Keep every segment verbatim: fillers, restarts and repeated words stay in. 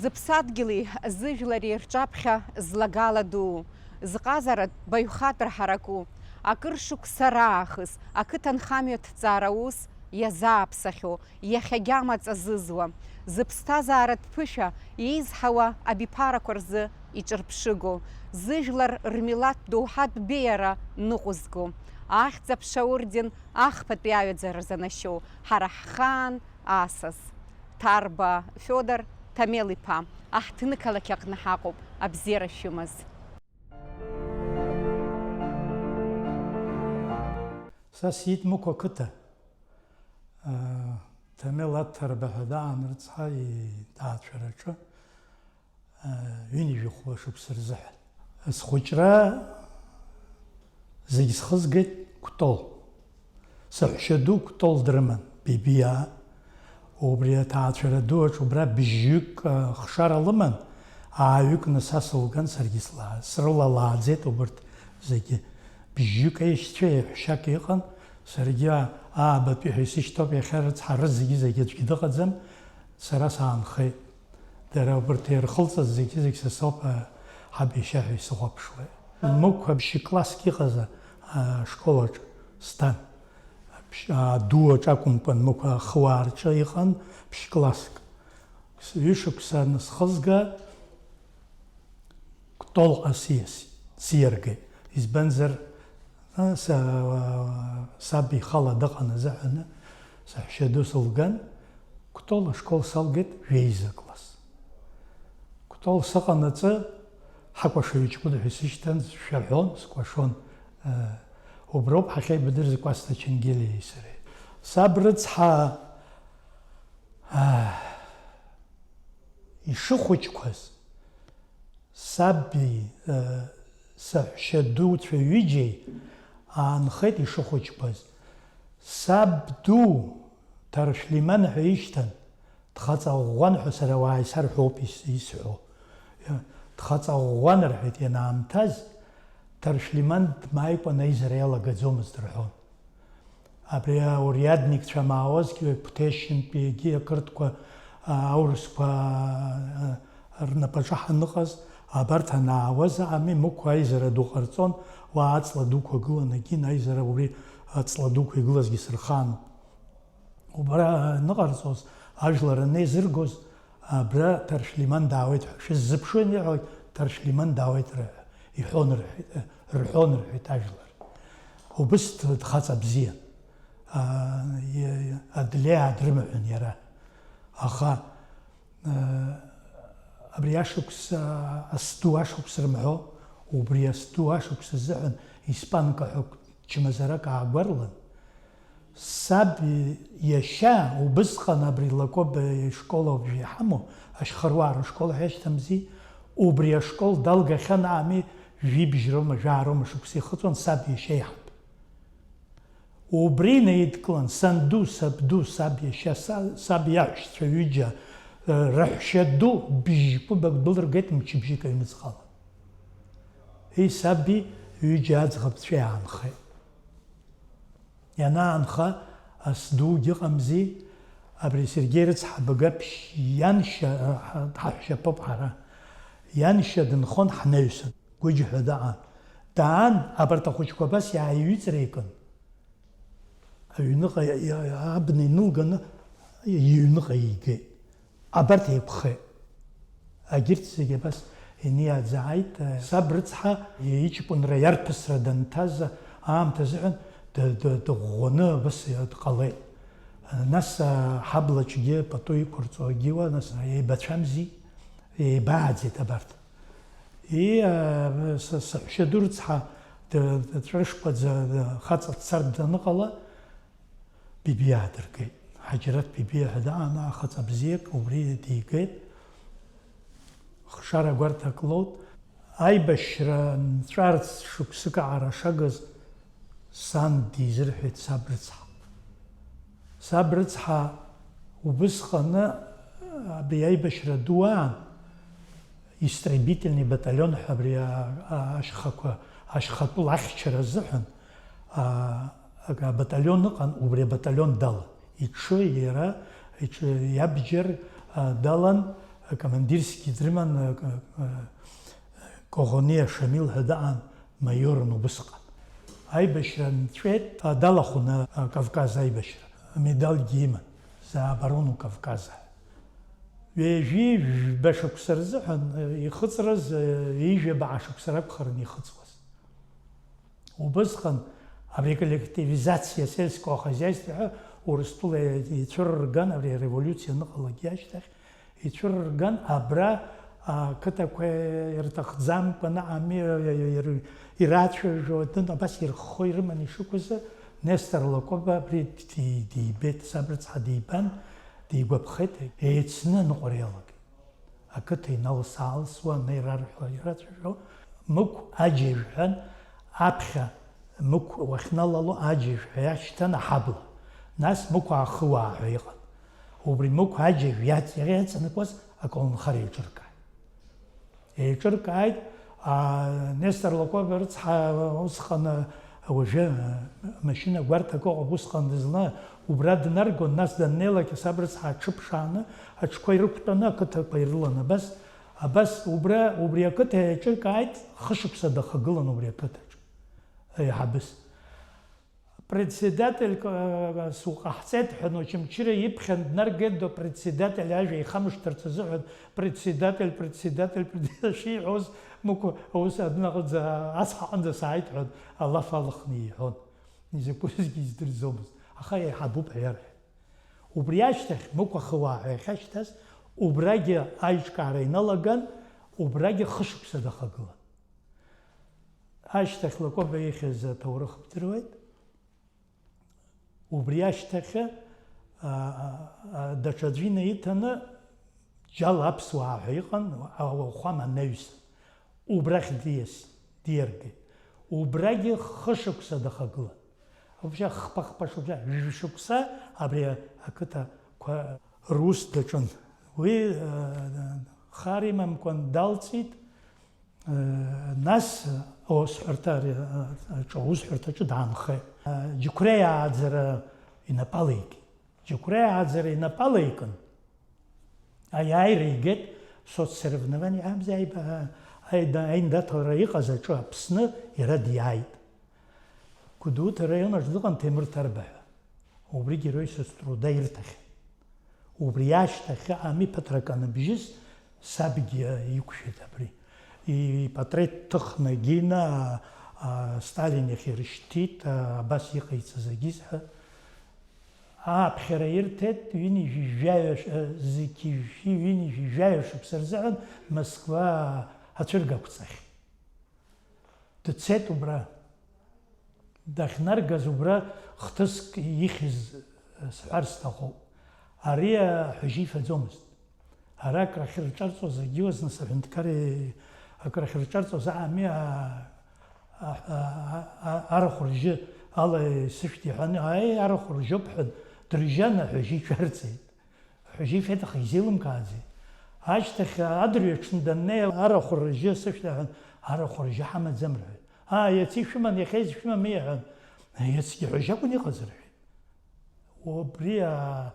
Зыԥсадгьыли зыжәлари рҿаԥхьа злагала дуу, зҟазаратә баҩхатәра ҳараку, акыр шықәса раахыс ақыҭанхамҩа ҭҵаара аус иазааԥсахьоу, иахьагьы амаҵ азызуа, зыԥсҭазааратә ԥышәа еизҳауа абиԥарақәа рзы иҿырԥшыгоу, зыжәлар рмилаҭтә доуҳатә беиара ныҟәызго, ахьӡ-аԥша орден ахԥатәи аҩаӡара занашьоу ҳара ҳхаан асас. Ҭарба Фиодор Ҭамел-иԥа, аҳҭнықалақь аҟны ҳаҟоуп, абзиара шәымаз. Са сиит Мықә ақыҭа. Ҭамел Аҭарба ҳәа даан рыцҳа иҭаацәараҿы ҩынҩажәи хәба шықәса рзыҳәан. Схәыҷра зегь схызгеит Кәтол. Саҳәшьа ду Кәтол дрыман, Бибиа. Убри аҭаацәара ду аҿы убра бжьҩык, а, хшара лыман, ааҩыкны са сылган, саргьы сла-, срылалааӡеит убырҭ зегьы. Бжьҩык аишьцәа еиҳәшьак иҟан, саргьы аабатәи ҳәа исышьҭоуп, иахьа рыцҳа, рызегьы-зегьы аӡәгьы дыҟаӡам, сара саанхеит. Дара убырҭ ирхылҵыз зегьы-зегь са соуп, а, ҳаб иашьа ҳәа исыхәаԥшуеит. Мықә ԥшь-класск иҟаз, а, ашкол аҿы сҭан. Ԥшь-, а, ду аҿы акәымкәан, Мықә ахыуаа рҿы иҟан ԥшь-класск. Ҩышықәса анысхызга, Кәтолҟа сиас-, сиаргеит. Избанзар, а, са-, саб ихала дыҟан азыҳәаны, саҳәшьа ду сылган, Кәтол ашкол салгеит, жәеиза класс. Кәтол сыҟанаҵы, ҳакәашаҩ ҷкәын ҳәа исышьҭан, сшәаҳәон, скәашон. Э, уброуп ҳахьеибадырыз Кәасҭа Чангелиеи сареи. Саб рыцҳа, аа, ишыхәыҷқәаз, саби, э, саҳәшьа дуцәа ҩыџьеи аанхеит ишыхәыҷқәаз. Саб ду Ҭаршәлиман ҳәа ишьҭан, дхаҵа ӷәӷәан ҳәа сара уаа исарҳәоуп ис-, исҳәо. Дхаҵа ӷәӷәан рҳәеит ианаамҭаз, Ҭаршәлиман дмааикәа анаизара иалагаӡомызт рҳәон. Абри аурядникцәа маауазгьы, Қәҭешьынтәи егьи ақырҭқәа, а, аурысқәа, а, рнапаҿы ҳаныҟаз, абарҭ анаауаз ами, Мықә аизара ду ҟарҵон, уа аҵла дуқәа гылан, егьин аизара убри аҵла дуқәа игылазгьы сырхаануп. Убра аныҟарҵоз, ажәлар анеизыргоз, абра Ҭаршәлиман даауеит ҳәа шәыззыԥшу аниҳәалак, Ҭаршәлиман даауеит рҳәа-, иҳәон рҳәеит, рҳәон рҳәеит ажәлар. Убыс д-, дхаҵа бзиан. А, и-, адлеиаа дрымаҳәын иара. Аха, а, абри ашықәс, а, асду ашықәс рымҳәо, убри асду ашықәс азыҳәан испанка ҳәа чмазарак аагәарлан, саб иашьа убысҟан абри Лакоба ишкол ауп иҳамоу, ашьхаруаа рышкол ҳәа иашьҭамзи, убри ашкол далгахьан ами, жәибжь роума, жәаа роума шықәса ихыҵуан саб иашьа еиҳаб. Убри наидкылан, санду, сабду, саб иашьа, са-, саб иаҳәшьцәа ҩыџьа, э, раҳәшьа ду бжь-кәыбак дәылыргеит мчыбжьык аҩныҵҟала. Ии, саби ҩыџьа аӡӷабцәа иаанхеит. Ианаанха, ас дугьы ыҟамзи, абри Сергеи рыцҳа Багаԥшь ианшьа, ҳа-, ҳаҳәшьаԥоуп ҳара. Ианшьа дынхон ҳнаҩсан, Гәыџь ҳәа даҟан. Даан, абарҭ ахәыҷқәа абас иааиҩыҵра икын. Аҩныҟа иа-, иа-, абна инылганы иҩныҟа игеит. Абарҭ еиқәхеит. Агьырҭ зегьы абас иниаӡааит. Саб рыцҳа иҷкәынра иарԥысра данҭаз аамҭа азыҳәан д-, д-, дыӷәӷәаны абас дҟалеит. Нас, а, ҳаблаҿгьы пату иқәырҵо агьиуа, нас еибацәамзи, еибааӡеит абарҭ. И, а, с-, саҳәшьаду рыцҳа д-, д-, ҵәрышкәаӡа, д-, хаҵа дцар даныҟала, Бибиа дыргеит. Ҳаџьараҭ Бибиа ҳәа даан, ахаҵа бзиак убри дигеит. Хшара гәарҭак лоут. Аибашьра нҵәарц шықәсык аҟара шагыз сан дизырҳәеит саб рыцҳа. Саб рыцҳа убысҟаны абри аибашьра ду аан, истребительный батальон ҳәа абри а-, а-, ашьхақәа, ашьхатәы лахьчара азыҳәан, а, ак-, абаталион ыҟан, убри абаталион далан. Иҽы иара, иҽы иабџьар, а, далан, Акомандирские дрыман, э, э, Коӷониа Шамил ҳәа дыҟан, маиорын убысҟан. Аибашьра нҵәеит, а, далахәын, а, Кавказ аибашьра. Амедальгьы иман, за оборону Кавказа. Ҩажәи жәба шықәса рзыҳәан, э, ихыҵрыз, э, ҩажәи жәаба шықәса ракәхарын ихыҵуаз. Убысҟан абри коллективизациа сельского хозяйства ҳәа Урыстәыла ицәырырган, абри ареволиуциа аныҟалак ашьҭахь, ицәырырган, абра ақыҭақәа ирҭахӡамкәаны ами, ирацәажәо, абас ирххо ирыманы ишықәыз Нестор Лакоба абри ди-, дибеит, саб рыцҳа дибан, дигәаԥхеит, еицны аныҟәара иалагеит. Ақыҭа иналыс-аалысуа, анеира арҳәо ирацәажәо, Мықә Аџьажә ҳәа, аԥхьа Мықә уахьналало Аџьажә ҳәа иашьҭан аҳабла. Нас Мықә Аахыуаа ҳәа иҟан. Убри Мықә Аџьажә иаҵ-, иаҵанакуаз аколнхара еиҿыркааит. Еиҿыркааит, а, Нестор Лакоба рыцҳа усҟан, а, уажәы, а, машьына гәарҭак ыҟоуп, усҟан дызны убра днаргон, нас даннеилак, саб рыцҳа аҽыԥшааны, аҽқәа ирықәтәаны ақыҭақәа ирылан. Абас, абас убра, убри ақыҭа еиҿыркааит, хышықәса дахагылан убри ақыҭаҿы, аиҳабыс. Председательк, э, суҟаҳҵеит ҳәа, Очамчыра иԥхьан днаргеит, до председатель ажәа ихамышҭырц азыҳәан, председатель, председатель, председатель шиҳәоз, Мықә аус адәныҟынӡа, ацҳаҟынӡа сааит ҳәа, алаф алхны иҳәон. Изакәызгьы издырӡомызт, аха еиҳабуп ҳәа иарҳәеит. Убри ашьҭахь Мықә Ахыуаа ҳәа иахьашьҭаз, убрагьы аиҿкаара иналаган, убрагьы хышықәса дахагылан. Ашьҭахь Лакоба ихьыз аҭоурых бдыруеит. Убри ашьҭахь, а, а, а, даҽаӡәы инаиҭаны, Џьал Аԥсуаа ҳәа иҟан, ауахәама анаҩсан. Убрахь диас-, диаргеит. Убрагьы хышықәса дахагылан. Вообще, хԥа-хԥа шықәса, жәшықәса абри ақыҭақәа рус даҿын. Уи, а, хар имамкәан далҵит. Нас аусҳәарҭа ари, аҿы, аусҳәарҭаҿы даанхеит. Џьықәреи ааӡара инапы алеикит. Џьықәреи ааӡара инапы алеикын, аиааира игеит, соцсоревнование амзи аиба-, аида-, аиндаҭлара иҟаз аҿы Аԥсны иара диааит. Гәдоуҭа араион аҿы дыҟан Ҭемыр Ҭарба ҳәа. Убригь Герой Соцтруда ирҭахьан. Убри ашьҭахь ами ԥыҭрак аныбжьыс, сабгьы иқәшәеит абри. Ипатреҭ ҭыхны Гина, а, Сталин иахь ирышьҭит, а, абас иҟаиҵаз агьыс ҳәа. Ааԥхьара ирҭеит, ҩынҩажәи жәаҩа ш-, а, зқьи жәшәи ҩынҩажәи жәаҩа шықәса рзыҳәан Москва ацәыргақәҵахь. Дцеит убра. Дахьнаргаз убра хҭыск ихьыз, э, сҳәар сҭахуп. Ари аҳәажьы ифаӡомызт. Ара акрахьырҿарҵоз агьиуаз, нас аҳәынҭқарреи акрахьырҿарҵоз аами, а, а, а, а, арахә ржьы ала исышәҭ иҳәан, аи, арахә ржьоуп ҳәа дыржьан, аҳәажьы иҽарҵеит. Аҳәажьы ифеит, аха изеилымкааӡеит. Ашьҭахь адырҩаҽны даннеи, арахә ржьы сышәҭ аҳәан, арахә ржьы ҳамаӡам рҳәеит. Аа, иацы ишәыман, иахьа изышәымами аҳәан, иацгьы ҳәажьы акәын иҟаз рҳәеит. Убри, а,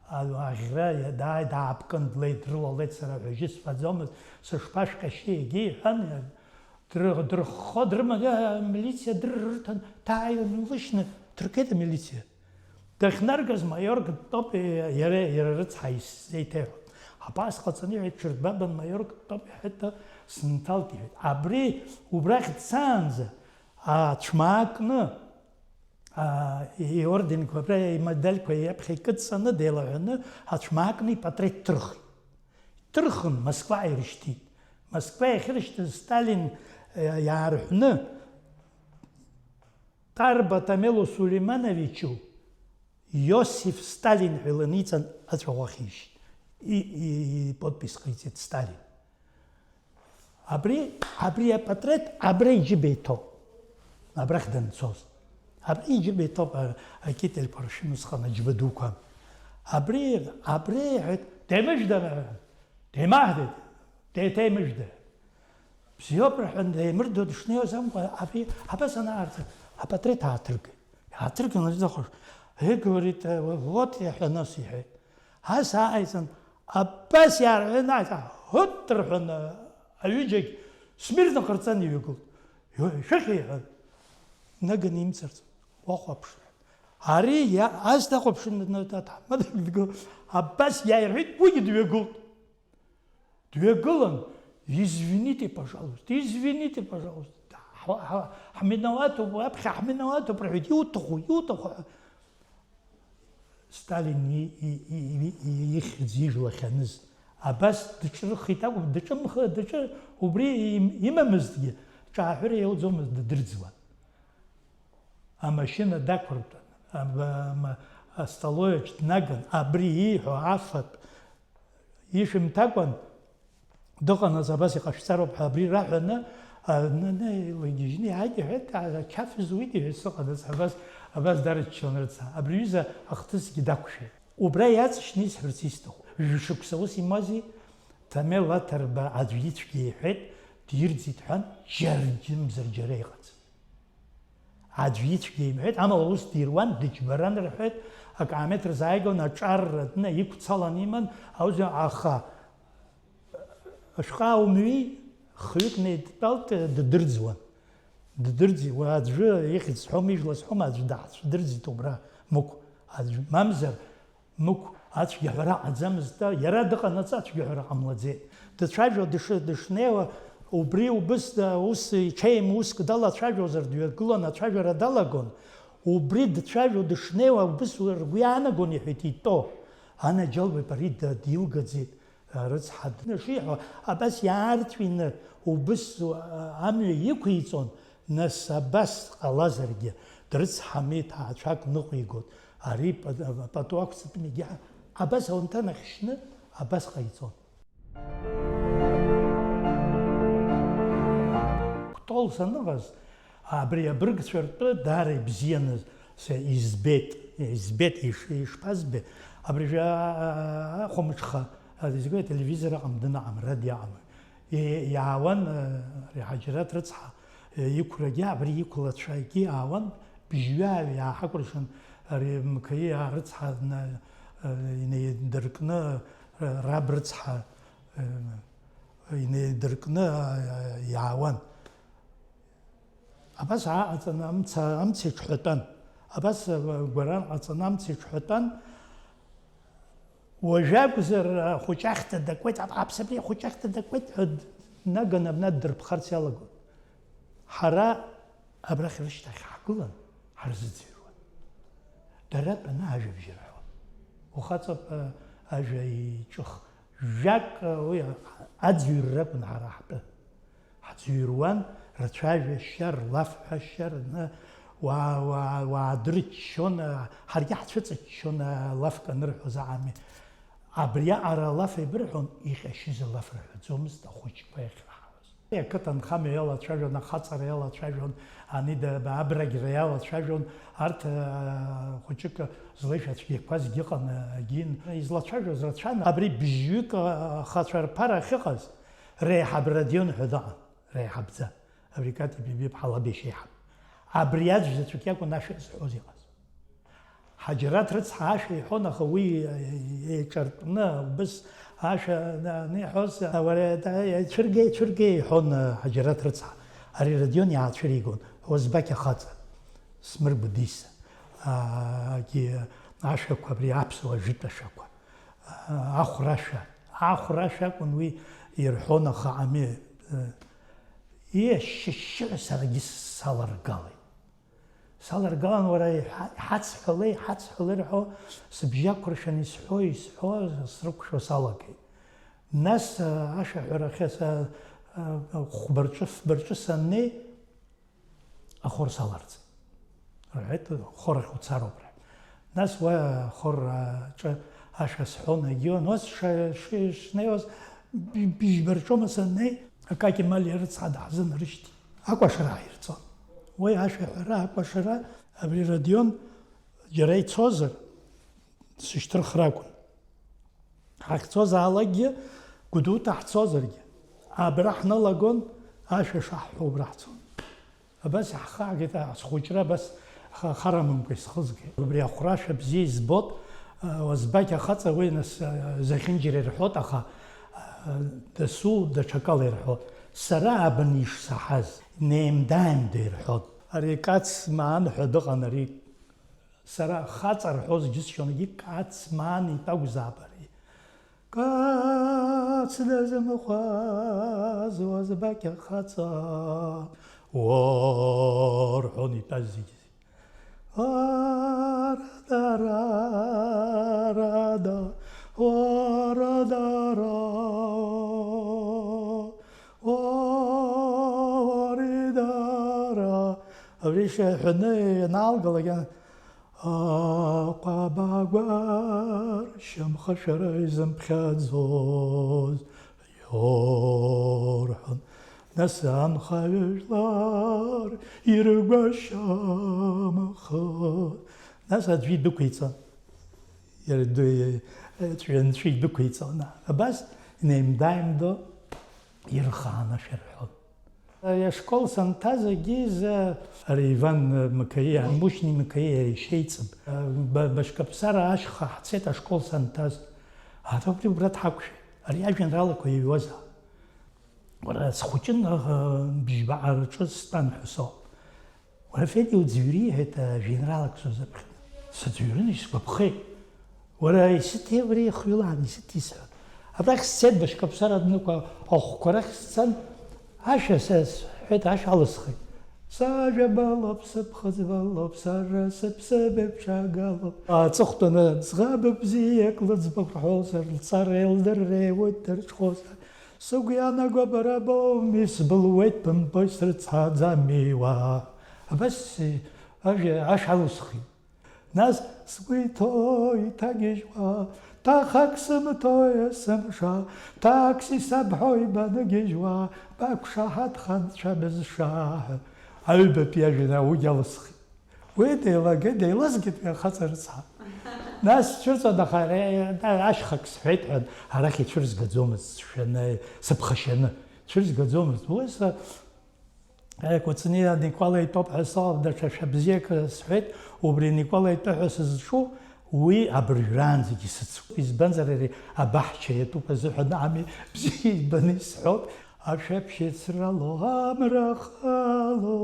а, аӷьра дааи даапкын, длеи дрылалеит, сара ҳәажьы сфаӡомызт, сышԥашәҟьашьеи егьи иҳәан, дры-, дырххо дрыман, а, амилициа дыррырҭан, дааины илышьны дыргеит амилициа. Дахьнаргаз маиорк Топи иареи иара рыцҳа исзеиҭеиҳәон. Абас ҟаҵаны иҳәеит, ҽырбабан маиорк Топи ҳәа сынҭалт, иҳәеит. Абри убрахь дцаанӡа ацәмаакны, а, иорденқәа, абра имедальқәа иаԥхьа икыдҵаны, деилаҳәаны, ацәмаакны ипатреҭ ҭырхит. Ҭырхын, Москва ирышьҭит. Москва иахьырышьҭыз Сталин, э, иаарҳәны, Ҭарба Ҭамел Сулеимановичу Иосиф Сталин ҳәа иланиҵан, аҵәаӷәа ахьишьит. И, и, иподпись ҟаиҵеит Сталин. Абри, абри апатреҭ, абра иџьыба иҭоуп. Абрахь данцоз. Абри иџьыба иҭоуп, а, акитель парфюм усҟан аџьба дуқәа. Абри, абри, ҳәа, деимыжәдама? Деимаҳдеит, деиҭеимыжәда. Бзиоуп, рҳәан, деимырдо дышнеиуаз акәмкәа, абри, абас анаарҵа, апатреҭ ааҭыргеит. Иааҭырган, аӡахәаш, «Э, говорит, э, вот», иҳәа, нас иҳәеит. Ас ааизан, Абас иаарҳәаны, ҳыт рҳәаны, аҩыџьагь смирно ҟарҵан иҩагылт. Шәыхь, иҳәан, наганы имҵарҵ, уахәаԥш. Ари иа-, ас дахәаԥшын, аҭаҳмада дгылан, абас иааирҳәит, уигьы дҩагылт. Дҩагылан, извините, пожалуйста, извините, пожалуйста. Ҳа-, ҳа-, ҳминоватуп, аԥхьа ҳминоватуп, рҳәеит, иуҭаху, иуҭаху ҳәа. Сталин и-, и-, и-, и-, ихьӡ ижәла ахьаныз. Абас дыҿрыхеит акәым, дыҿымх-, дыҿы-, убри им-, имамызҭгьы, ҿааҳәыра иауӡомызт, ддырӡуан. Амашьына дақәыртәан, аба-, ма-, астоловиаҿ днаган, абри ииҳәо афатә ишәымҭакәан, дыҟанаҵ абас иҟашәҵароуп ҳәа абри раҳәаны, а, ны-, ны-, илыгьежьны иааит иҳәеит, а, ақьаф зуит иҳәеит сыҟанаҵ, абас, абас дарыччон рыцҳа. Абри аҩыза ахҭысгьы дақәшәеит. Убра иаҵшьны исҳәарц исҭаху. Жәшықәса ус имази, Ҭамел Аҭарба аӡә ицәгьа иҳәеит, дирӡит ҳәан, џьаргьымзар џьара иҟаӡам. Аӡә ицәгьа имҳәеит, амала ус дируан, дыџьбаран рҳәеит, акаамеҭ рзааигон, аҿар ратәны иқәцалан иман, ауза, аха ашәҟәы аумҩи, хҩык неидтәалт, ддырӡуан. Ддырӡит, уи аӡәы ихьӡ сҳәом, ижәла сҳәом, аӡә даҳцәдырӡит убра, Мықә, аӡә, мамзар, Мықә ацәгьаҳәара ҟаӡамызт, иара дыҟанаҵ ацәгьаҳәара ҟамлаӡеит. Дцәажәо дыш-, дышнеиуа, убри убыс, ус иҽеим уск далацәажәозар, дҩагылан ацәажәара далагон. Убри дцәажәо дышнеиуа, убыс ргәы иаанагон, иҳәеит, итәо. Анаџьалбеит, ари да-, дилгаӡеит, рыцҳа, дны шиҳәо, абас иаарҵәины, убыс, а, амҩа иқәиҵон. Нас абас ҟалазаргьы, дрыцҳами, ҭаацәак ныҟәигоит. Ари па-, пату ақәҵатәым, егьа абас аунҭан ахьшьны, абас ҟаиҵон. Кәтол саныҟаз, абри абыргцәа ртәы даара ибзианы са избеит, избеит, иш-, ишԥазбеи? Абри жәа-, ахәымҽха, а, избеит, телевизор аҟам, дынаҟам, радио аҟам. И-, иаауан, а, ари Ҳаџьараҭ рыцҳа, иқәрагьы, абри иқәлацәагьы аауан, бжьҩы-ааҩы иааҳакәыршан, ари Мқаииаа рыцҳа дна-, инеидыркны, раб рыцҳа, инеидыркны иаауан. Абас ааҟаҵаны амца, амца иҽҳәатәан. Абас гәаран ҟаҵаны амца иҽҳәатәан. Уажәы акәзар, ахәыҷы ахьҭа дакуеит, аԥҳаԥс абри ахәыҷы ахьҭа дакуеит ҳәа днаганы абна ддырԥхарц иалагон. Ҳара абрахь рышьҭахь ҳгылан, ҳарзыӡырҩуан. Дара тәаны ажәабжь рҳәон. Ухаҵоуп, а, ажәа иҿых. Жәак, а, уи аӡҩрра акәын ҳара ҳтәы. Ҳӡырҩуан, рцәажәашьа, рлафҳәашьа рны, уаа, уаа, уаадырччон, ҳаргьы ҳцәыҵыччон, алафк анырҳәоз аами. Абриаҟара алаф еибырҳәон, иҟьашьыз алаф рҳәаӡомызт ахәыҷқәа иахьраҳауаз. Ақыҭа анхамҩа иалацәажәон, ахаҵара иалацәажәон, ани да-, абрагьра иалацәажәон, арҭ, а, хәыҷык злеишәа цәгьақәазгьы ыҟан, агьин. Излацәажәоз рацәан, абри бжьҩык, а, ахацәа рԥара ахьыҟаз, реиҳаб Родион ҳәа дыҟан. Реиҳабӡа, Абрикати Бибиԥҳа Лаб ишеиҳаб. Абри аӡә заҵәык иакәын ашәа зҳәоз иҟаз. Ҳаџьараҭ рыцҳа ашәа иҳәон, аха уи еиҿартәны, убыс ашәа аниҳәоз, уара, ицәыргеи, ицәыргеи, иҳәон Ҳаџьараҭ рыцҳа. Ари Родион иаацәыригон, Озбақь ахаҵа, Смыр Гәдиса, агьи ашәақәа, абри аԥсуа жәытә ашәақәа, ахәрашәа, ахәрашәа акәын уи ирҳәон, аха ами, Иашьшьыҳәа саргьы саларгалеит. Саларгалан, уара, иҳа-, иҳацҳәалеи, иҳацҳәалеи рҳәо, сыбжьы ақәыршәаны исҳәо, исҳәо, срықәшәо салагеит. Нас, а, ашәаҳәарахьы са, а, хәба рҿы, фба рҿы саннеи, ахор саларц. Рҳәеит, ахор ахь уцароуп, рҳәеит. Нас уа ахор аҿы ашәа сҳәон, егьиуан, уа сша-, ш-, шнеиуаз, би-, быжьба рҿоума саннеи, Акаки Малиа рыцҳа даҳзынарышьҭит. Акәашара ҳаирҵон. Уи ашәаҳәара, акәашара, абри Родион џьара ицозар, сышьҭырхра акәын. Ҳахьцозаалакгьы, Гәдоуҭа ҳцозаргьы, абра ҳналагон, ашәа шаҳҳәо убра ҳцон. Абас иаҳхаагеит, а, схәыҷра абас ха-, хар амамкәа исхызгеит. Убри ахәрашәа бзиа избот, Уазбақь ахаҵа уи нас, зехьынџьара ирҳәоит, аха дасу даҽакала ирҳәоит. Сара абна ишсаҳаз, неимда-ааимда ирҳәоит. Ари Кац Маан ҳәа дыҟан, ари сара хаҵа рҳәоз џьысшьонгьы, Кац Маан итәы акәзаап ари. Кац дазымхәаз Уазбақь ахаҵа, уа рҳәон итәаз зегьы. Ара дара, ара да, ара дара, ара дара. Абри шәаҳәаны ианаалгалак, Аҟәабагәар шьамхы шәара изымԥхьаӡоз иорҳәон, нас анхаҩ жәлар иргәашьамхо, нас аӡәы идәықәиҵон, иара ду-, ҵәҩанҵәы идәықәиҵон, абас инеимда-ааимдо ирхааны шәырҳәон. Ашкол санҭаз агьизы, ари Иван Мықаиа, Мушьни Мықаиа ишеиҵб, ба-, Башкаԥсара ашьха ҳцеит ашкол санҭаз. Ара убри убра дҳақәшәеит. Ари ажәеинраалақәа иҩуазаап. Уара, схәыҷын, аха, бжьба-, араҿы стәан ҳәа соуп. Уара, Федиа, уӡырҩы, иҳәеит, ажәеинраалак сузыԥхьан. Сыӡырҩрын, исгәаԥхеит. Уара, исыҭи абри ихҩылаан, исыҭи сҳәан. Абрахь сцеит, Башкаԥсара адәныҟа ахәқәа рахь сцан, ашәа са сҳәеит, ашә алысхит. Сажәа балоуп, сыԥхыӡ балоуп, сара сыԥсыбаҩ ԥшагалоуп. Аҵыхәтәаны ӡӷаб бзиак лыӡбахә рҳәозар, лҵара еилдырра еиуеит дырҽхәозар. Сыгәы иаанагоуп, бара боуми, сбылуеит, бымбои, срыцҳаӡами уа? Абас ажәа ашә алысхит. Нас сгәы иҭоу иҭагьежьуа, ҭахак сымҭои есымша, такси сабҳәои баныгьежьуа, бақәшаҳаҭханцәа бызша ҳәа аҩбатәи ажәеинраала уигь алысхит. Уи деилагеит, деилызгеит уи ахаҵа рыцҳа. Нас сцәырҵуан, аха ара, ашьхак сҳәеит ҳәа, арахь ицәырызгаӡомызт сшәаны, сыԥхашьаны. Цәырызгаӡомызт. Уи са, э, Кәыҵниа Никәала итәоуп ҳәа сыҟам, даҽа шәа бзиак сҳәеит, убри Никәала итәы ҳәа сызҿу, уи абыржәраанӡагьы сыцуп. Избанзар, ари абаҳча иатәуп азыҳәан ами, бзиа ибаны исҳәоит. Ашәаԥшь еицрало амра халоит,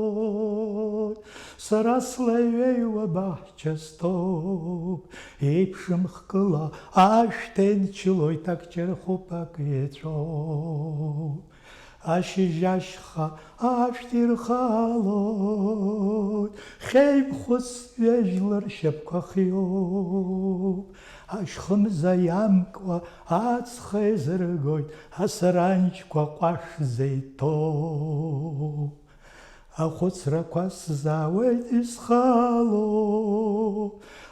сара слеиҩеиуа баҳча стәоуп, еиԥшым хкыла ашә ҭенчылоит, акчархәыпак еҵәоуп. Ашьыжь ашьха ашәҭ ирхалоит, хеимхәыц ҩежәлар шьапқәа хиоуп. Ашьхымза иамкуа ацха еизыргоит, асаранџьқәа ҟәашӡа иҭоуп. Ахәыцрақәа сзаауеит исхало,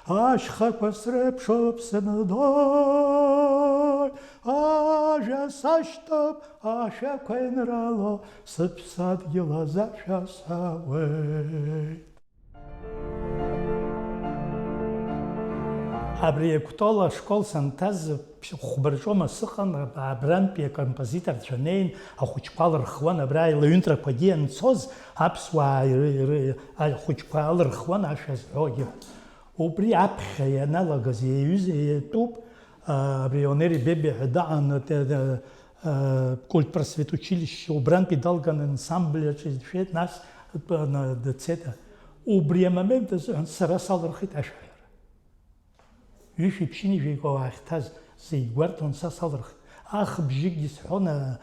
ашьхақәа среиԥшуп сымдои, ажәа сашьҭоуп ашәақәа инрало, сыԥсадгьыл азы ашәа сҳәауеит. Абри Кәтол ашкол санҭаз, хәба рҿома сыҟан, абрантәи акомпозиторцәа неин, ахәыҷқәа алырхуан, абра аҩынтрақәагьы ианцоз, аԥсуаа иры-, иры-, ахәыҷқәа алырхуан, ашәа зҳәогьы. Убри аԥхьа ианалагаз иаҩыз, иатәуп, а, абри Онери Бебиа ҳәа даҟан, а, а, культпросветучилище, убрантәи далган ансамбль аҿы дшәеит, нас, а, на-, дцеит. Убри амомент азыҳәан сара салырхит ашәаҳәара. Ҩышәи ԥшьынҩажәи акы уаахьҭаз зегь гәарҭон, са салырхит. Ахыбжьыкгьы сҳәон, а,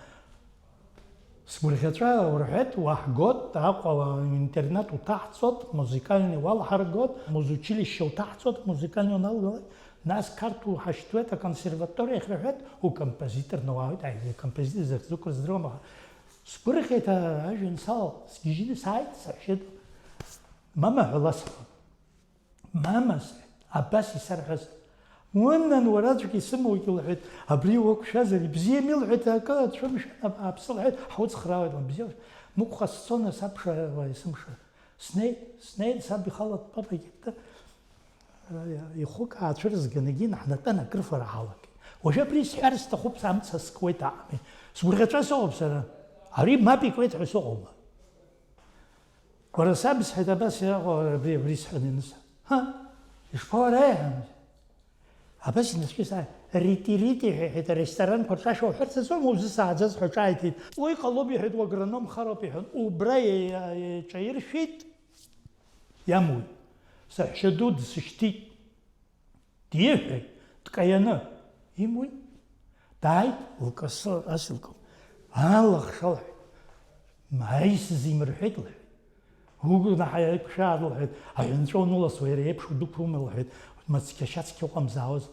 сгәырӷьаҵәа урҳәеит, уаҳгоит, Аҟәа интернат уҭаҳҵоит, музыкальный уалҳаргоит, музучилище уҭаҳҵоит, музыкальный уналгалоит, нас Қарҭ уҳашьҭуеит, аконсерваториа ахь рҳәеит, укомпозиторны уаауеит, аи, композитор захьӡу кыр здыруам, аха сгәырӷьеит, а, ажәҩан сал, сгьежьны сааит, саҳәшьеит, мама ҳәа ласҳәон. Мамаз, абас исарҳәаз, уннан, уара аӡәк исымоугьы, лҳәеит, абри уақәшәазар ибзиами, лҳәеит, акы ацәымшәан, абааԥсы, лҳәеит, ҳуцхраауеит, лбзиа, мықәха сцон, сабша, уа, есымша. Снеит, снеит, саб ихала дтәоуп, егьырҭ, ра-, ихәык аацәырызган, егьин, ҳнатәан, акрыфара ҳалагеит. Уажәы абри исҳәар сҭахуп, амца скуеит, аами. Сгәырӷьаҵәа сыҟоуп сара. Ари мап икуеит ҳәа сыҟоума? Уара саб, сҳәеит, абас иҟоу абри, абри сҳәан ианыса. Ҳа? Ишԥа уара иҳәамыз? Абас инаскьа сааит, рити-рити ҳәа иҳәеит, аресторанқәа рҿы ашәа уҳәарц азоума, узысааӡаз ҳәа ҿааиҭит. Уи ҟалом, иҳәеит, уаграномхароуп, иҳәан, убра еи-, еи-, еиҿаиршәит, иамуит. Саҳәшьа ду дсышьҭит, диҳәеит, дкаианы, имуит. Дааит, лкасы асылкыл, алахша лҳәеит, маи сзимырҳәеит лҳәеит. Угәнаҳа еиқәшәаа, лҳәеит, аҳәынҵәа уныласуа, иара еиԥш удәықәума, лҳәеит, мацқьа-шьацқьа уҟамзаауаз.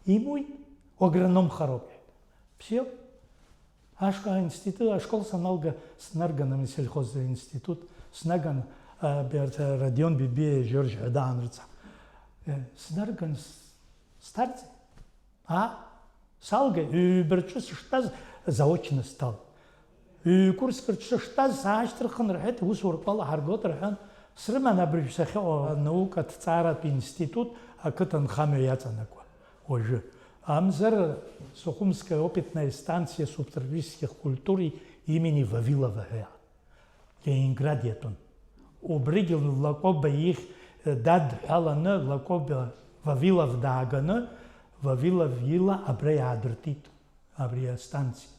Имуит, уаграномхароуп, иҳәеит. Бзиоуп. Ашкол, аинститут, ашкол саналга, снарган, ами, сельхозинститут, снаган, а, Берта, Родион Бибиа, Жорж ҳәа даанрыцҳа. Э, снарган, с-, сҭарҵеит. А? Салгеит, ҩба рҿы сыштәаз заочно сҭалт. Ҩ-курск рҿы сыштәаз саашьҭырхын, рҳәеит, усурақәа лаҳаргоит, рҳәан, срыман абыржә сахьыҟоу анаукатә ҭҵааратә институт ақыҭанхамҩа иаҵанакуа уажәы. Амзар Сухумская опытная станция субтропических культур имени Вавилова ҳәа. Ленинград иатәын. Убригьы Лакоба ихь дадҳәаланы, Лакоба Вавилов дааганы, Вавилов ила абра иаадыртит, абри астанциа.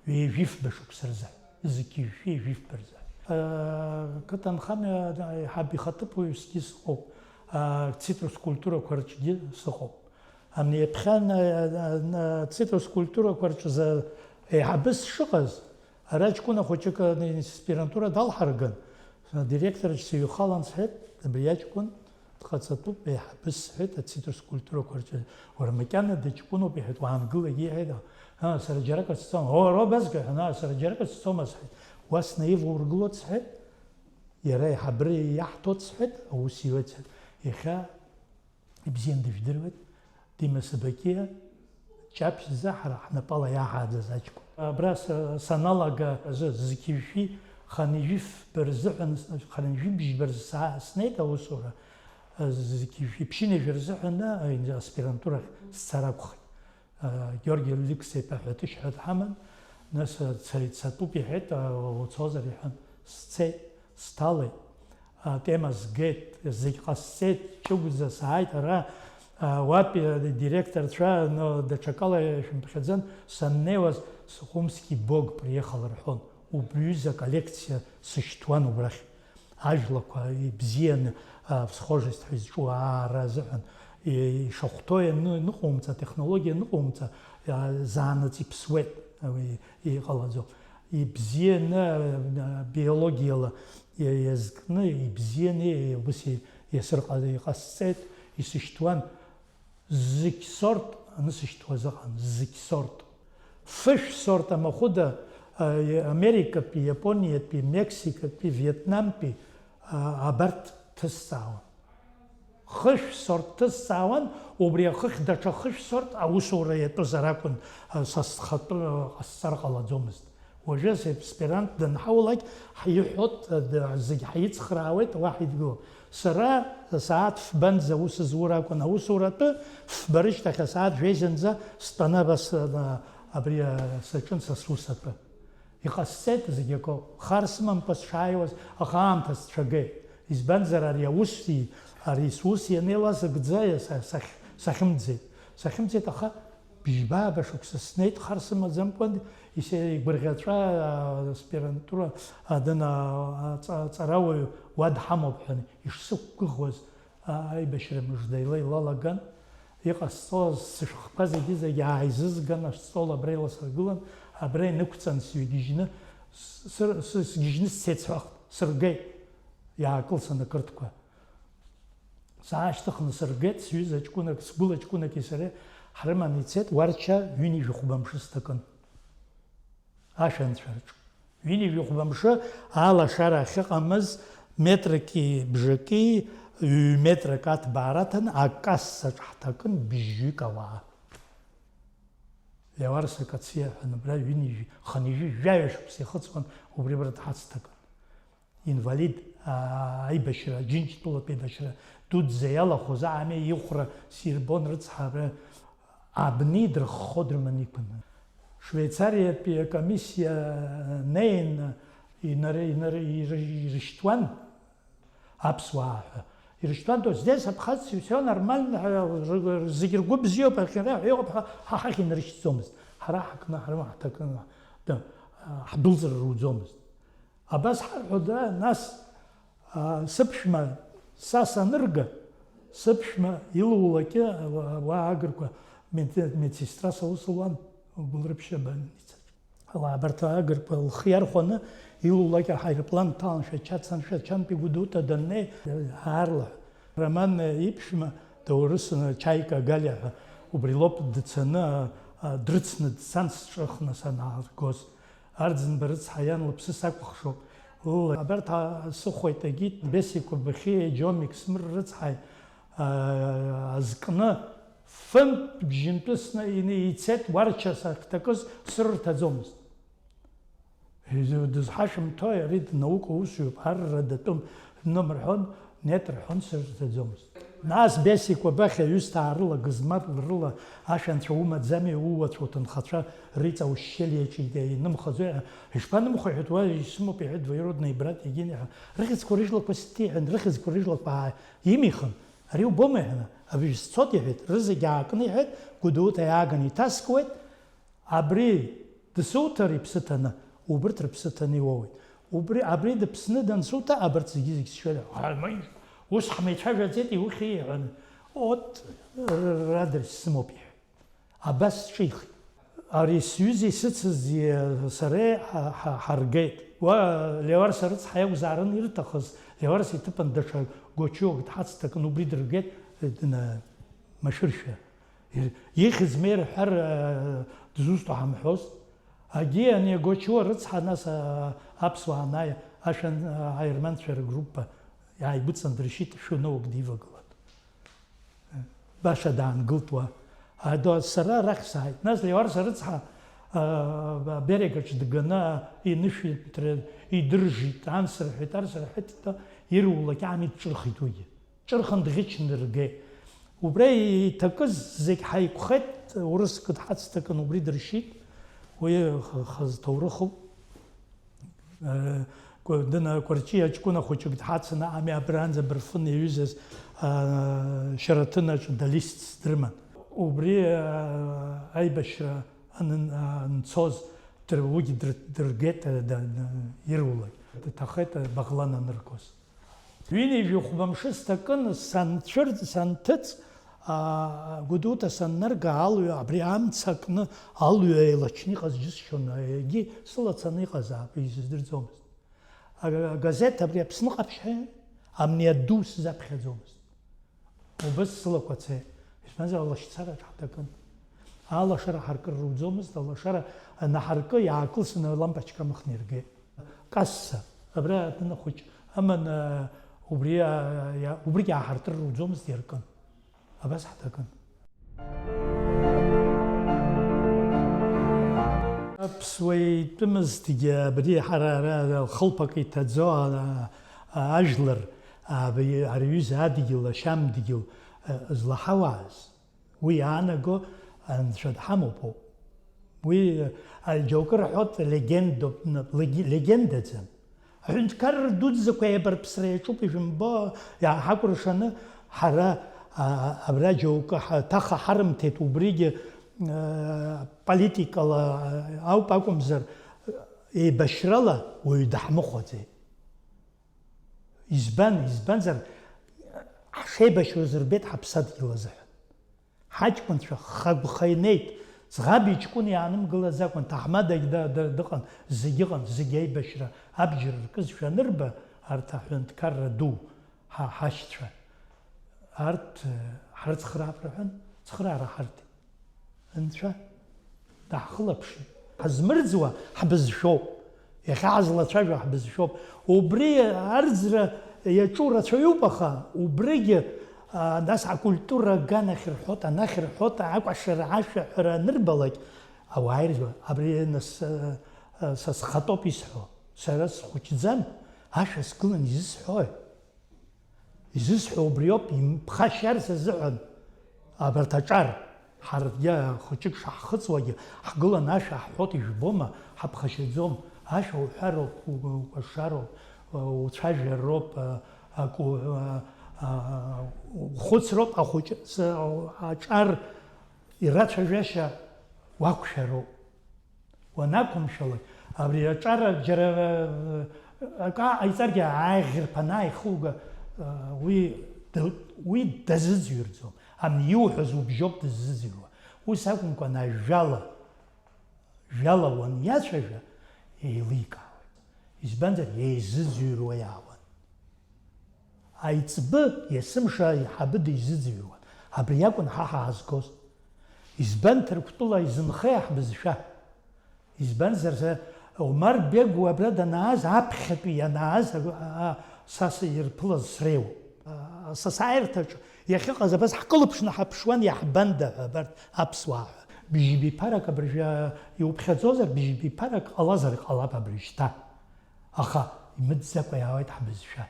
Ҩажәифба шықәса рзы, зқьи жәшәи ҩажәифба рзы. Э, қыҭанхамҩа аиҳаб ихаҭыԥуаҩсгьы сыҟоуп, э, цитрус культурақәа рҿгьы сыҟоуп. Ани ԥхьан, э, э, цитрус культурақәа рҿы за-, еиҳабыс шыҟаз, ара ҷкәына хәыҷык аспирантура далҳарган, адиректораҿ сыҩхалан сҳәеит, абри аҷкәын дҟаҵатәуп, еиҳабыс сҳәеит, ацитрус культурақәа рҿы, уара макьана дыҷкәыноуп, иҳәеит, уаангылагьы иҳәеит, а, сара џьаракыр сцом, о, робазга ҳәа, а, сара џьаракыр сцома сҳәеит, уа снаивургылоит сҳәеит, иара еиҳабыра иаҳҭоит сҳәеит, аус иуеит сҳәеит, иахьа Ибзиан дыжәдыруеит, Дима Сабакиа, Ҷаԥшьӡа ҳара ҳнапала иаҳааӡаз аҷкәын. Абра са-, саналага азы зқьи жәшәи хынҩажәи фба рзыҳәан, хынҩажәи бжьба рзы са-, снеит аусура, зқьи жәшәи ԥшьынҩажәи рзыҳәан аспирантурахь сцар акәхеит. Георги Алықьса-иԥа ҳәа аҭышәҳәа дҳаман, нас, ца-, цатәуп иҳәеит, уцозар иҳәан, сцеит, сҭалеит, атема згеит, зегь ҟасҵеит, ҷыгәӡа сааит ара, уатәи адиректорцәа, но, даҽакала шәымԥхьаӡан, саннеиуаз, Сухумский бог приехал рҳәон, убри ҩыза аколлекциа сышьҭуан убрахь. Ажәлақәа ибзианы, а, всхожесть ҳәа изҿу аара азыҳәан, и-, ишахәҭоу ианы-, ныҟоумҵа, атехнологиа ныҟоумҵа, а, заанаҵ иԥсуеит, уи иҟалаӡом. Ибзианы, а, биологиала иа-, иазкны, ибзианы, ус и-, иасырҟа-, иҟасҵеит, исышьҭуан. Зқь сорт анысышьҭуаз ыҟан, зқь сорт. Фышә сорт амахәыда, а, Америкатәи, Иапониатәи, Мексикатәи, Виетнамтәи, а, абарҭ ҭысҵаауан. Хышә сорт ҭысҵаауан, убри ахыхь даҽа хышә сорт аусура иатәызар акәын, а, са схатәы, а, ҟасҵар ҟалаӡомызт. Уажәы аспирант данҳаулак, ҳиҳәоит, д-, зегь ҳаицхраауеит, уа ҳидгылоуп. Сара сааҭ фбанӡа аус зур акәын, аусуратәы фба рышьҭахь асааҭ жәеизанӡа стәаны абас, а, абри, а, саҿын са сус атәы. Иҟасҵеит зегь акоуп. Хар сымамкәа сшааиуаз, аха аамҭа сцәагеит. Избанзар, ари аус, ари сус ианеилазыгӡа, са-, сахь-, сахьымӡеит. Сахьымӡеит, аха Бжьба-ааба шықәса снеит хар сымаӡамкәан, исеигәырӷьаҵәа, аспирантура адын, аҵа-, аҵарауаҩ уа дҳамоуп ҳәа ишсықәгәыӷуаз, а-, аибашьра мыжда ила илалаган. Иҟасҵоз сышәҟәқәа зегьы-зегьы ааизызган, астол абра иласыргылан, абра инықәҵан сҩагьежьны, с-, сыр-, сы-, сгьежьны сцеит сҳәахт, сыргеит, иаакылсын ақырҭқәа. Саашьҭыхны сыргеит, сҩыза ҷкәынак, сгәыла ҷкәынаки сареи ҳрыманы ицеит, Уарча ҩынҩажәи хәба мшы сҭакын. Ашәанцәа рҿы. Ҩынҩажәи хәба мшы алашара ахьыҟамыз метрки бжаки, ҩ-метрак аҭбаара аҭан, акассаҿ ҳҭакын бжьҩык ауаа. Леуарса Кациа ҳәа абра ҩынҩажәи, хынҩажәи жәаҩа шықәса ихыҵуан, убри абра дҳацҭакын. Инвалид, аа, аибашьра, Џьынџьтәылатә аибашьра дуӡӡа иалахәыз аами ихәра сирбон рыцҳара, абни дырххо дрыманы иқәын. Швеицариатәи акомиссиа неин инар-, инар-, ир-, ирышьҭуан аԥсуаа ҳәа. Ирышьҭуандо, здесь абхазцы, всё нормально, зегьы ргәы бзиоуп, ахьара ҳәа иҟоуп ҳәа, ҳа ҳахь инарышьҭӡомызт. Ҳара ҳакны, ҳрыма ҳҭакны, ҳдәылҵра руӡомызт. Абас ҳарҳәода, нас, аа, сыԥшәма са санырга, сыԥшәма илулакьы, уа, уа агырқәа мед-, медсестра саус луан, Гәылрыԥшь абольницаҿ. Ала, абарҭ агырқәа лхы иархәаны, илулакьа ҳаирплан дҭалан, Шәача дцан, Шәачантәи Гәдоуҭа даннеи, аарлаҳәа. Роман иԥшәма, доурысны, Чаика Галиа ҳәа, убри лоуп дцаны, а, а, дрыцны дцан сҿыхны санааргоз. Арӡынба рыцҳа иан лыԥсы сакәыхшоуп. Лыла, абарҭ, а, сыхәеит, егьит, Бесикәа Быхьиеи Џьомик Смыр рыцҳаи, а, азкны, фынтә бжьынтәы сны ины ицеит, Уарча сахьҭакыз срырҭаӡомызт. Изу-, дызҳашәымҭои, ари днаука усҩуп, арра датәым, ном рҳәон, нет рҳәон, срырҭаӡомызт. Нас Бесикәа Быхьиа ҩысҭаа рыла, гызмал рыла, ашәанцәа умаӡами, ууацәа уҭынхацәа рыҵаушьшьы лиаҿида инымхаӡои? Ишԥанымхо, иҳәеит, уа исымоуп, иҳәеит, двоюродный брат Егин иҳәа. Рыхьӡқәа рыжәлақәа сҭиҳәан, рыхьӡқәа рыжәлақәа ааимихын, ари убома, иҳәаны, абыжь сцоит, иҳәеит, рызегь аакны, иҳәеит, Гәдоуҭа иааганы иҭаскуеит, абри дсуҭар иԥсы ҭаны, убырҭ рыԥсы ҭаны иуоуеит. Убри, абри дыԥсны дансуҭа, абарҭ зегьы-зегь сшәоит. Ҳа, ма, ус ҳмеицәажәаӡеит, иухьи, иҳәан, от, р-, р-, адрес сымоуп, иҳәеит. Абас сҿихит. Ари сҩызеи сыцызи сареи ҳа-, ҳа-, ҳаргеит. Уа Леуарса рыцҳа иакәзаарын ирҭахыз, Леуарса иҭыԥан даҽа гочуак дҳацҭакын, убри дыргеит, дна-, машәыршәа. Ир-, ихьӡ меи рҳәар, э, дызусҭоу ҳамҳәоз. Агьи ани агочуа рыцҳа, нас, а, аԥсуаа анааи, ашәан, а, аерманцәа ргруппа иааигәыдҵан дыршьит, шәы науак дивагылан. Баша даангылт уа. Адо, сара арахь сааит. Нас Леуарса рыцҳа, а, Берегаҿ дганы инышәынҭра идыржит, анс рҳәеит, арс рҳәеит, ирулакь ами дҿырхит уигьы. Ҿырхын дӷьычны ргеит. Убра иҭакыз зегь ҳаиқәхеит, урыск дҳацҭакын, убри дыршьит. Уи х-, хаз ҭоурыхуп. Э, Кәа-, дына Кәарҷиа ҷкәына хәыҷык дҳацын, ами абранӡа Бырфын иаҩызаз, а, Шьараҭынаҿ Далист дрыман. Убри, а, аибашьра анын-, анцоз дыр-, уигьы дыр-, дыргеит, а, да-, да-, ирулак. Дҭахеит, а, Баӷлан аныргоз. Ҩынҩажәи хәба мшы сҭакын, санцәырҵ, санҭыҵ, аа, Гәдоуҭа саннарга, алҩа, абри амца акны алҩа еилачны иҟаз џьысшьон, егьи сылацаны иҟазаап, исыздырӡомызт. А-, агазеҭ абри Аԥсны ҟаԥшь ҳәа, амни аду сзаԥхьаӡомызт. Убыс сылақәа цеит, избанзар, алашьцараҿ ҳҭакын. Алашара ҳаркыр руӡомызт, алашара анаҳаркы, иаакылсны алампочка амыхны иргеит. Касса, абра адәына хәыҷ аман, убри, убригь ааҳартыр руӡомызт, иаркын. Абас ҳҭакын. Аԥсуа итәымызҭгьы абри ҳара ара хылԥак иҭаӡо, а, а, ажәлар, а, абри, ари аҩыза адгьыл, ашьамдгьыл, а, злаҳауааз. Уи иаанаго Анцәа дҳамоуп ауп. Уи, а, џьоукы рҳәоит, легендоуп, н-, леги-, легендаӡам. Аҳәынҭқарра дуӡӡақәа еибарԥсра иаҿуп, ижәымбо, иааҳакәыршаны ҳара, а, абра џьоукы ҳаҭаха ҳарымҭеит, убригьы, а, политикала ауп акәымзар, еибашьрала уаҩ даҳмыхәаӡеит. Избан, избанзар, ҳшеибашьуаз рбеит ҳаԥсадгьыл азыҳәан. Ҳаҷкәынцәа хагәха инеит, ӡӷаби ҷкәыни иаанымгылаӡакәан, ҭаҳмадагь да-, да-, дыҟан, зегь ыҟан, зегь аибашьра абџьар ркызшәа анырба, арҭ аҳәынҭқарра ду, ҳа-, ҳашьцәа, арҭ, э, ҳрыцхраап рҳәан, цхыраара ҳарҭеит. Анцәа даҳхылаԥшит. Ҳазмырӡуа ҳбызшәоуп. Иахьа ҳазлацәажәо ҳбызшәоуп. Убри арӡра иаҿу рацәаҩуп, аха убригьы, а, нас акультура аганахь рҳәоит, анахь рҳәоит, акәашара ашәаҳәара анырбалак, ауаа иржәуа, абри нас, а, а, са схатәоуп исҳәо. Сара схәыҷӡам, ашәа сгылан изысҳәои? Изысҳәо убриоуп, имԥхашьарц азыҳәан абарҭ аҿар, ҳаргьы хәыҷык шаҳхыҵуагьы, ҳгыланы ашәа ҳҳәоит, ижәбома, ҳаԥхашьаӡом, ашәа уҳәароуп, у-, укәашароуп, уцәажәароуп, а, аку-, а, Ухәыцроуп ахәыҷы, аҿар ирацәажәашьа уақәшәароуп. Уанақәымшәалак, абри аҿар џьара акы ҟаиҵаргьы, ааиӷьырԥ анааихуга, уи, уи дазыӡырҩӡом. Амни иуҳәаз убжьоуп дыззыӡырҩуа. Ус акәымкәан, ажәала, жәала уаниацәажәа, еиликаауеит. Избанзар, еизыӡырҩуа иаауан. Аиҵбы есымша аиҳабы дизыӡырҩуан. Абри акәын ҳа ҳаазгоз. Избан Ҭырқәтәыла изынхеи ҳбызшәа? Избанзар, Омар Бегу абра данааз, аԥхьатәи ианааз, а, а, са сирԥылаз среиуоуп. А, асасааирҭаҿ иахьыҟаз абас ҳкылԥшны ҳаԥшуан, иаҳбанда ҳәа абарҭ аԥсуаа ҳәа. Бжьбиԥарак абыржәы иуԥхьаӡозар, бжьбиԥарак ҟалазар ҟалап абыржәшьҭа. Аха имыӡӡакәа иаауеит ҳбызшәа.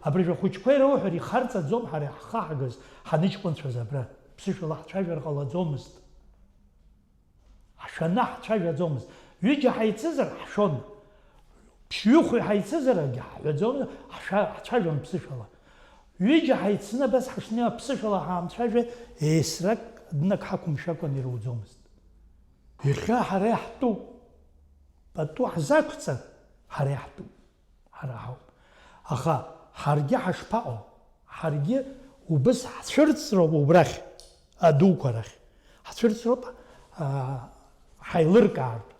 Абыржәы ахәыҷқәа ироуҳәар, ихарҵаӡом ҳара иаҳхаҳгаз ҳаныҷкәынцәаз абра. Ԥсышәала ҳцәажәар ҟалаӡомызт. Ҳшәаны ҳцәажәаӡомызт. Ҩыџьа ҳаицызар ҳшәон. Ԥшьҩы-хәҩы ҳаицызаргьы ҳҳәаӡомызт, ҳшәа-, ҳцәажәон ԥсышәала. Ҩыџьа ҳаицны абас ҳашнеиуа ԥсышәала ҳаамцәажәо, есрак днак ҳақәымшәакәан ируӡомызт. Иахьа ҳара иаҳтәуп. Пату ҳзақәҵар, ҳара иаҳтәуп. Ҳара ҳауп. Аха ҳаргьы ҳашԥаҟоу? Ҳаргьы убыс ҳцәырҵроуп убрахь, адуқәа рахь. Ҳцәырҵроуп, аа, ҳаилыркаартә.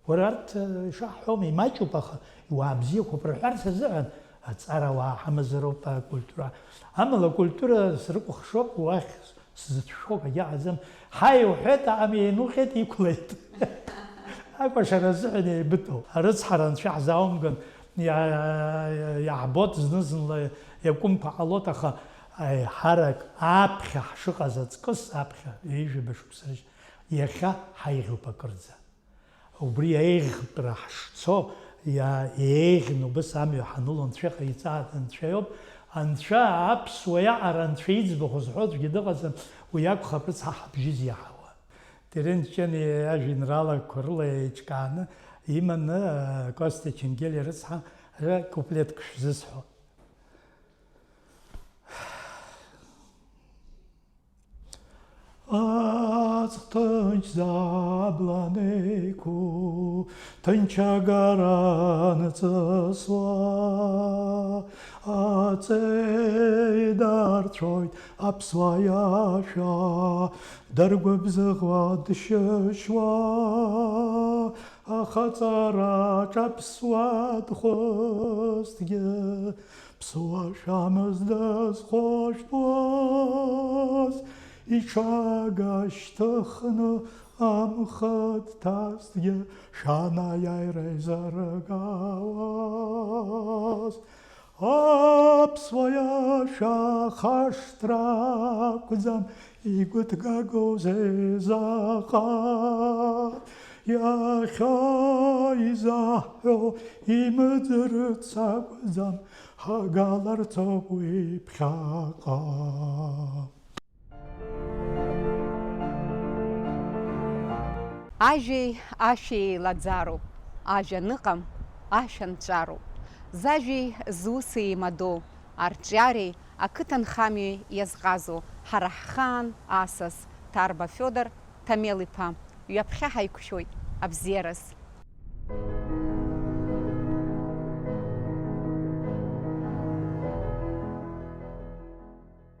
Уара арҭ, э, ишаҳҳәом, имаҷуп, аха иуаа бзиақәоуп рҳәарц азыҳәан, аҵарауаа ҳамазароуп, акультура. Амала акультура срыкәыхшоуп, уахь сзыцәшәо акгьы ыҟаӡам. Ҳаи, уҳәеит, аами, еинухьеит, иқәлеит. Акәашара азыҳәан еибыҭоуп. Арыцҳара анцәа ҳзааумган, иа-, иаҳбоит зны-зынла иакәымқәа ҟалоит, аха аиҳарак аԥхьа ҳшыҟаз аҵкыс, аԥхьа ҩажәаба шықәса рышь-, иахьа ҳаиӷьуп акырӡа. Убри аиӷьтәра ҳшцо, иа-, еиӷьны убыс амҩа ҳаныло Анцәа иҟаиҵааит, Анцәа иоуп. Анцәа аԥсуа иаҟара Анцәа иӡбахә зҳәо аӡәгьы дыҟаӡам, уи акәхап рыцҳа ҳабжьы зиаҳауа. Терент Ҷани ажәеинраалақәа рыла еиҿкааны иманы, Костиа Ченгелиа рыцҳа, куплетк шәзысҳәо. Аҵх ҭынч забланеиқәу, ҭынч агара анҵысуа, аҵеи дарцәоит аԥсуа иашәа, даргәыбзыӷуа дшьышьуа, ахаҵараҿ аԥсуа дхәызҭгьы, ԥсуашәамыз дызхәышәтәуаз, иҽага шьҭыхны амхы дҭазҭгьы, шәанааира изыргауаз. Аԥсуа иашәа хашҭра акәӡам, игәыҭгагоузеи заҟа? Иахьа изаҳҳәо имыӡырц акәӡам, ҳагаларц ауп уи ԥхьаҟа. Ажәеи ашәеи еилаӡароуп, ажәа аныҟам, ашәа нҵәароуп. Зажәеи зуси еимадоу, арҿиареи ақыҭанхамҩеи иазҟазоу ҳара ҳхаан асас Ҭарба Фиодор Ҭамел-иԥа, ҩаԥхьа ҳаиқәшәоит абзиараз.